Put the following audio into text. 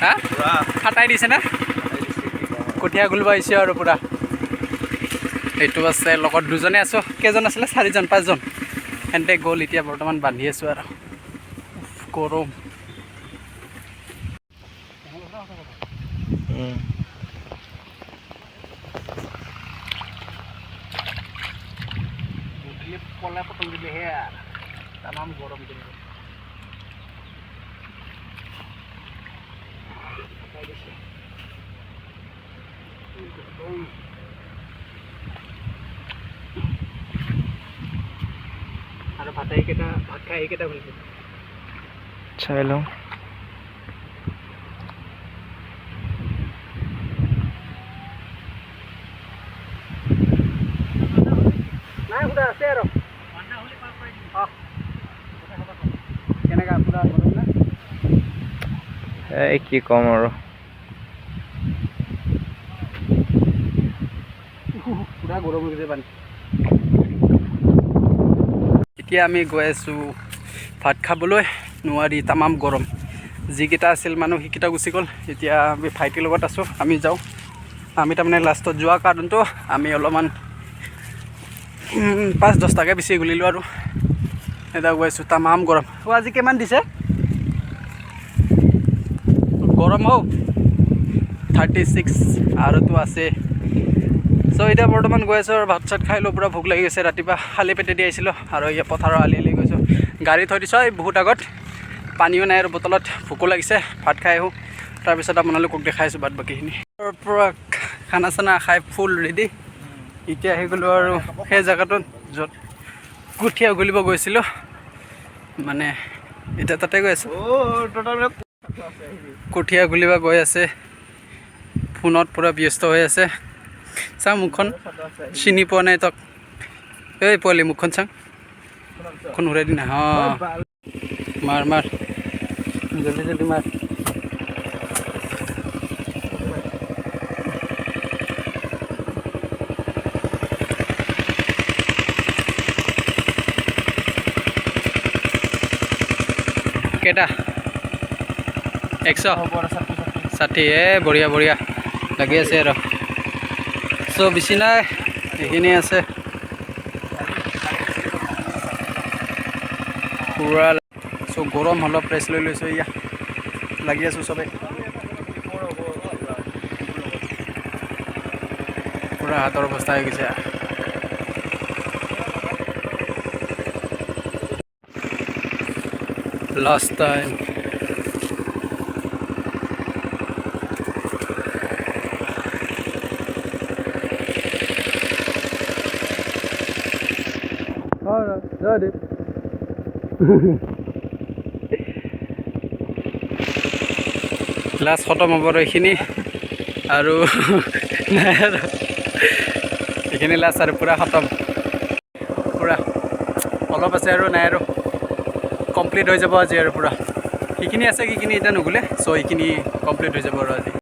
হা, ফাটাই দিছে না? কঠীয়া গুলিব আহিছে আৰু পূৰা। এইটো আছে, লগত দুজনে আছোঁ। কেইজন আছিলে? চাৰিজন, পাঁচজন সেনেতে গ'ল। এতিয়া বৰ্তমান বান্ধি আছোঁ আৰু। উফ, গৰম। গধূলি পলাই পতং দিলেহে আৰু তামাম গৰম। কিন্তু ফাটাই দিছে। গৰম। আৰু ভাত আহি কেইটা, ভাত খাই আহি কেইটা খুলিছে? চাই লওঁ। নাই সোধা আছে আৰু। কেনেকা, পুৰা গৰম না? এই কি ক'ম আৰু। পুৰা গৰম হৈ গৈছে পানী। এতিয়া আমি গৈ আছোঁ ভাত খাবলৈ। নোৱাৰি, তামাম গৰম। যিকেইটা আছিল মানুহ, সেইকেইটা গুচি গ'ল। এতিয়া আমি ভাইটিৰ লগত আছোঁ, আমি যাওঁ। আমি তাৰমানে লাষ্টত যোৱা কাৰণটো আমি অলপমান 5-10টাকৈ বেছি গুলিলোঁ আৰু এতিয়া গৈ আছোঁ। তামাম গৰম। অ', আজি কিমান দিছে গৰম? হৌ, 36 আৰুতো আছে। চ' এতিয়া বৰ্তমান গৈ আছোঁ আৰু ভাত চাত খাই লওঁ। পূৰা ভোক লাগি গৈছে। ৰাতিপুৱা খালী পেটেদি আহিছিলোঁ আৰু এতিয়া পথাৰৰ আলি আলি গৈছোঁ। গাড়ী থৈ দিছোঁ এই বহুত আগত। পানীও নাই আৰু বটলত। ভোকো লাগিছে। ভাত খাই আহোঁ, তাৰপিছত আপোনালোকক দেখাই আছোঁ বাদ বাকীখিনি। তাৰ পৰা খানা চানা খাই ফুল ৰেডি। এতিয়া আহি গ'লোঁ আৰু সেই জেগাটোত য'ত কঠীয়া উঘালিব গৈছিলোঁ। মানে এতিয়া তাতে গৈ আছোঁ। কঠীয়া উঘালিব গৈ আছে, ফোনত পূৰা ব্যস্ত হৈ আছে। চাওঁ মুখখন, চিনি পোৱা নাই তক। এই পোৱালি, মুখখন চাওঁ। মুখখন ঘূৰাই দিনা। অঁ, মাৰ মাৰ, জলদি জলদি মাৰ। কেইটা? 160। এ বঢ়িয়া বঢ়িয়া লাগি আছে আৰু। চ' বেছি নাই, এইখিনি আছে পূৰা। চ' গৰম, অলপ ৰেষ্ট লৈ লৈছোঁ। এয়া লাগি আছোঁ চবে। পূৰা হাতৰ অৱস্থা হৈ গৈছে। Last time. Jaydeep. Last খতম হ'ব আৰু এইখিনি, আৰু নাই আৰু। এইখিনি লাষ্ট আৰু পূৰা খতম। পূৰা অলপ আছে আৰু নাই আৰু, কমপ্লিট হৈ যাব আজি আৰু পূৰা। সেইখিনি আছে, সেইখিনি এতিয়া নুগুলে। চ' এইখিনি কমপ্লিট হৈ যাব আৰু আজি।